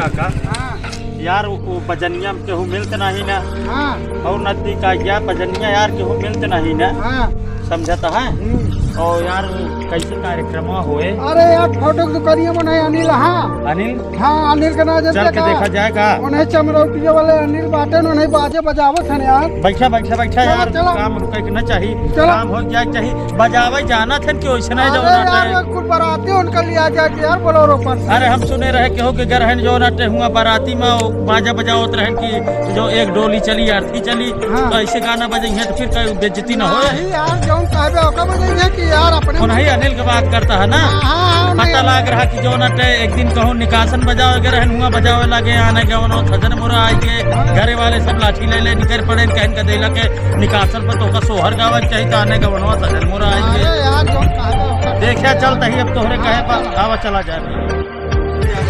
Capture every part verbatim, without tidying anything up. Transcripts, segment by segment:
का? हाँ। यार, वो बजनिया में केहू मिलत नहीं ना। हाँ। और नदी का गया बजनिया यार, केहू मिलत नहीं ना। हाँ। समझत है? हम्म। और यार, कैसे कार्यक्रम होए? अरे यार, फोटो के दुकानिया में नहीं, अनिल, हाँ। अनिल? हाँ, अनिल के ना चल के देखा जाए का? उन्हें चमरौटिया वाले अनिल बाटे, उन्हें बाजे बजावत हैं यार। बैठा, बैठा, बैठा चलो, यार, चलो। काम रुके के ना चाहिए। चलो। काम हो जाए के चाहिए। बजावे जाना थे कि वैसे नहीं अरे जाओ ना यार, टाइम। कुल बराती उनका लिया जाए यार, बोलेरो पर। अरे, हम सुने रहे केहू के घर है जो ना टे हुआ बराती में वो बाजा बजावत रहन कि जो एक डोली चली, अर्थी चली, हाँ। तो ऐसे गाना बजाइए तो फिर कोई बेइज्जती ना होए। नहीं यार, जौन कहबे ओका बजाइए कि यार अपने उन्हें अनिल के बात करता है ना। हाँ, हाँ, हाँ, पता नहीं। लाग रहा कि जो ना टे एक दिन कहूँ निकासन बजावे के रहन हुआ बजावे लगे आने के उन्हों थजन मुरा आई के हाँ। घरे वाले सब लाठी ले ले निकर पड़े कहन का देला के निकासन पर तो का सोहर गावे चाहिए तो आने के उन्हों थजन मुरा आई के। अरे यार, जौन कहबे ओका देखा चलता ही अब तोहरे कहे पर आवा चला जाए।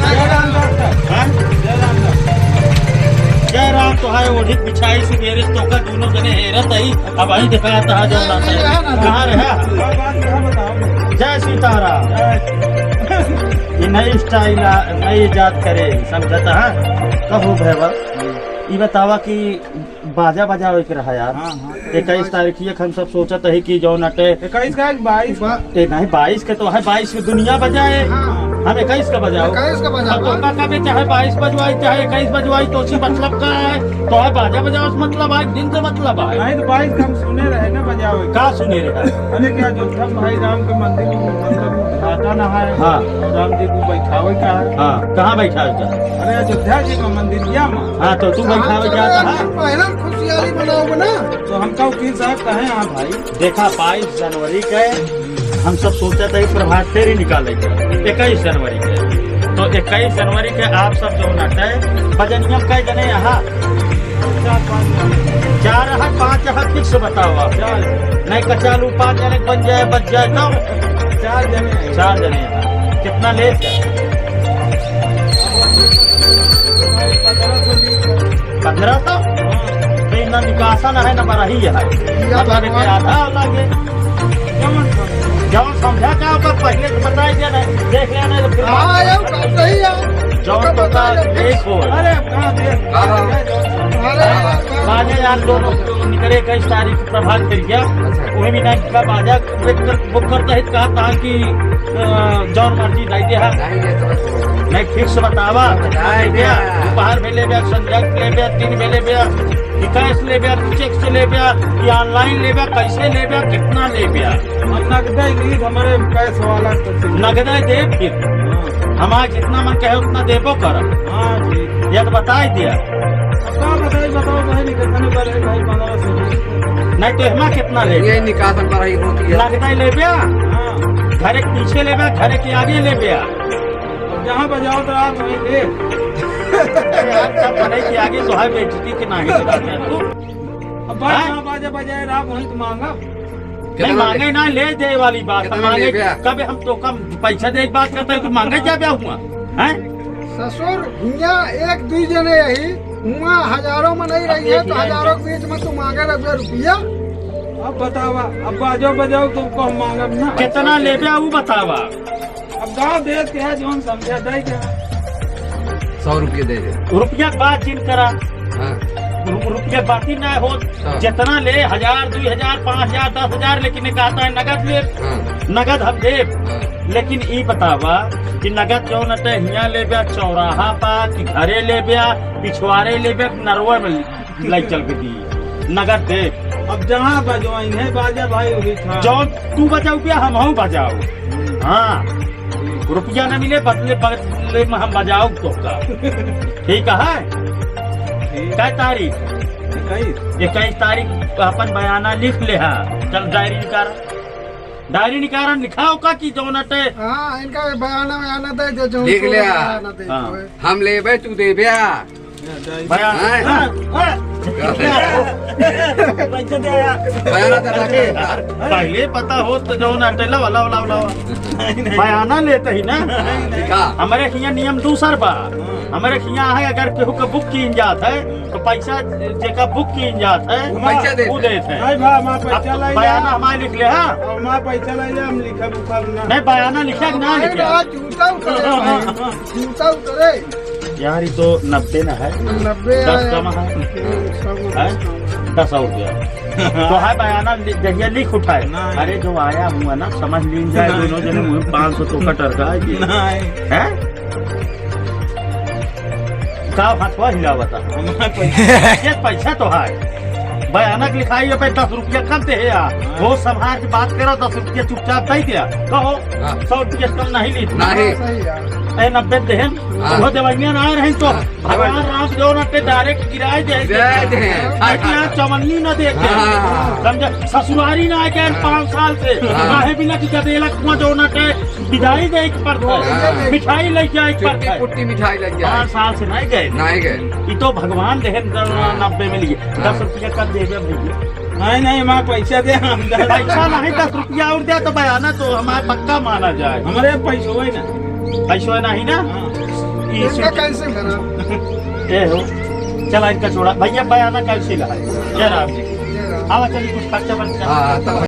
जय राम दोस्त। हाँ? जय राम दोस्त। जय राम तो है, ओढ़ी बिछाई सुबेरे से तोका दोनों जने हेरत आई, अब आई दिखाता है जो लाता है। कहाँ रहा? जय सीताराम। ये नई स्टाइल आ, नई इजाद करे, समझता है? कहो भैया, ये बतावा कि बाजा बजावे के रहा यार। हाँ, हाँ। इक्कीस तारीख के हम सब सोचत है कि जौन अटे इक्कीस का, बाईस का। ए, नहीं, बाईस के तो है, बाईस के दुनिया बजाए। हाँ। हम इक्कीस का बजाओ। इक्कीस का बजाओ। अब तो का, का बेचा है, बाईस बजवाई चाहे इक्कीस बजवाई, तो उसी मतलब का है। तो है बाजा बजाओ से मतलब है, दिन से मतलब है। नहीं तो बाईस का हम सुने रहे ना बजाओ। का सुने रहे? अरे क्या अयोध्या में भाई राम के मंदिर में मतलब उद्घाटन है। हाँ। राम जी को बैठावे का है। हाँ, कहाँ बैठावे का? अरे अयोध्या जी में मंदिरिया में। हाँ, तो तू बैठावे का है? पहला खुशियाली मनाओ ना। तो हमका वकील साहब कहे, हाँ भाई। देखा, बाईस जनवरी के हम सब सोचत है प्रभात फेरी निकाले के, इक्कीस जनवरी के। तो इक्कीस जनवरी के आप सब जो नटे बजनिया कै जने यहाँ? चार पाँच जने। चार है, पाँच है, fix बताओ आप। चार। नहीं, कचालू पाँच जने बन जाए, बच जाए तब? चार जने हैं। चार जने हैं। कितना लेत है? पन्द्रह सौ। तो इतना निकासा ना है, ना बरही है। या मतलब भगवान। आधा लागे। जौन समझा का ओकर पहिले से बताई दिया ना, देख लेना तो फिर हाँ, यार, सही है। जौन तो बता बता दे। देख हो। अरे, कहाँ देख? हाँ, हाँ। अरे, बाजे यार दोनों निकले इक्कीस तारीख को प्रभात फेरी गया। अच्छा। वही भी ना का बाजा बुक कर, बुक करता है, कहा था कि, अ, जौन मर्जी दे दे, हाँ। नहीं, ये तो बस नहीं, fix बतावा। बताए दे। दोपहर में लेबे, संझा के लेबे, तीन में लेबे, कि cash लेबे, cheque से लेबे, कि online लेबे, कैसे लेबे, कितना लेबे? हम नगदे ली, हमारे cash वाला कुछ नहीं। नगदे दे फिर। हाँ। हमारा जितना मन कहे उतना देबो करब। हाँ, ठीक। ये तो बताई दिया। अब का बताई, बताओ भाई, कितने पर है भाई, पन्द्रह सौ। नहीं तो हमारा कितना लेबे? ये निकासन पर ही होती है। नगदे लेबे? हाँ। घरे के पीछे लेबे, घरे के आगे लेबे? अब जहाँ बजाओ तो आप वहीं ले। यार, सब घरे के आगे तो है बेइज्जती के नहीं। अब भाई, हाँ? जहाँ बाजा बजाए रहा, वहीं तो मांगा। नहीं, कितना मांगे ले? ना, ले दे वाली बात। कितना मांगे ले गया? कब हम तो कम पैसा दे बात करता है, तो मांगे क्या ब्याह हुआ? हैं? ससुर, हियाँ एक दुई जने यही, हुआ हजारों में नहीं रही है, तो हजारों के बीच में तू मांगे रख रुपया। अब बतावा, अब बाजो बजाओ, तुमको हम मांगब ना। कितना लेबे, वो बतावा। अब गाँव देश के है, जौन समझा जाए क्या? सौ रुपये दे दे। रुपया के बात जिन करा। हाँ। रु-, रुपया बात ही ना हो। हाँ। जितना ले, हजार, दुई हजार, पाँच हजार, दस हजार, लेकिन ये कहता है नगद ले। हाँ। नगद हम देब। हाँ। लेकिन ई बतावा कि नगद जौन अटे हियाँ लेबे चौराहा पा कि घरे लेबे, पिछवारे लेबे, नरवे में ले चल के दी, नगद दे। अब जहाँ बजवाइन है बाजा भाई, वही था। जौन तू बजाऊ बे, हमहू बजाऊ। हाँ, रुपया न मिले, बदले, बदले में हम बजाऊ तो का। ठीक है? ठीक। कै तारीख? इक्कीस। इक्कीस तारीख अपन बयाना लिख ले हा। चल डायरी निकाल, डायरी निकाल, लिखाओ का कि जौन अटे। हाँ, इनका बयाना, बयाना दे दे, जौन लिख ले हा। बयाना दे हाँ। दे। हम लेबे, तू देबे। बयान। हाँ। हाँ, हाँ। पैसा दे यार। बयान आता था। पहले पता हो तो जो ना टेला वाला, वाला, वाला। बयाना लेते ही ना। हाँ, ठीक है। हमारे हियाँ नियम दूसर बा। हमारे हियाँ है, अगर केहू का बुक कीन जात है, तो पैसा जेका बुक कीन जात है, वो पैसा देत वो है। देत है। नहीं भाई, हमारा पैसा अब लाई बयाना जा। हमारे लिख ले, हाँ। और हमारा पैसा लाई जा, हम लिखा बुखा ना। नहीं, बयाना लिखे कि ना लिखे? आज जूता उतरे भाई, जूता उतरे। यार, ये तो नब्बे ना है। नब्बे दस है। कम है। हम्म, सब हैं? दस कम है। दस और क्या? तो है बयाना लि-, जहिया लिख उठाए। नहीं। अरे, जो आया हुआ ना, समझ लीन जाए, नहीं। दोनों जने मुँह पाँच सौ तो कटर का है ये। नहीं। हैं? का हथवा हिलावता? हमारे पैसा। ये पैसा तो है। भयानक लिखाई है, भाई, दस रुपया कम दे है यार। हाँ। होश संभाल के बात करो, दस रुपया चुपचाप दे दिया। कहो, हाँ। सौ रुपया कम नहीं ली। नहीं। हाँ, सही है। ए, नब्बे देहन, हाँ। वो देवैया ना रहे तो हाँ। भगवान राम जो ना ते direct गिराए दे। दे दे। लेकिन यहाँ चवन्नी ना देखे। हाँ। समझे? ससुरारी ना आए गए हाँ। पाँच साल से। हाँ। काहे बिना कि गदेला कुआं जो ना ते बिदाई दे एक पर था। हाँ। मिठाई ले जाए एक पर छुट्टी था। पुट्टी मिठाई ले जाए। पाँच साल से नहीं गए। नहीं गए। ये तो भगवान देहन हाँ। नब्बे में लिए। हाँ। दस रुपया कब देबे भैया? नहीं, नहीं, हमारे पैसा दे, हम दे। पैसा नहीं, दस रुपया और दे तो बयाना तो हमारे पक्का माना जाए। हमारे पैसो है ना। पैसो है नहीं ना? हाँ। ये इनका सुन। Cancel करा। ए हो, चला इनका छोड़ा। भैया बयाना cancel है। जय राम जी। जय राम। आवा चलिए कुछ खर्चा बर्चा। हाँ, तब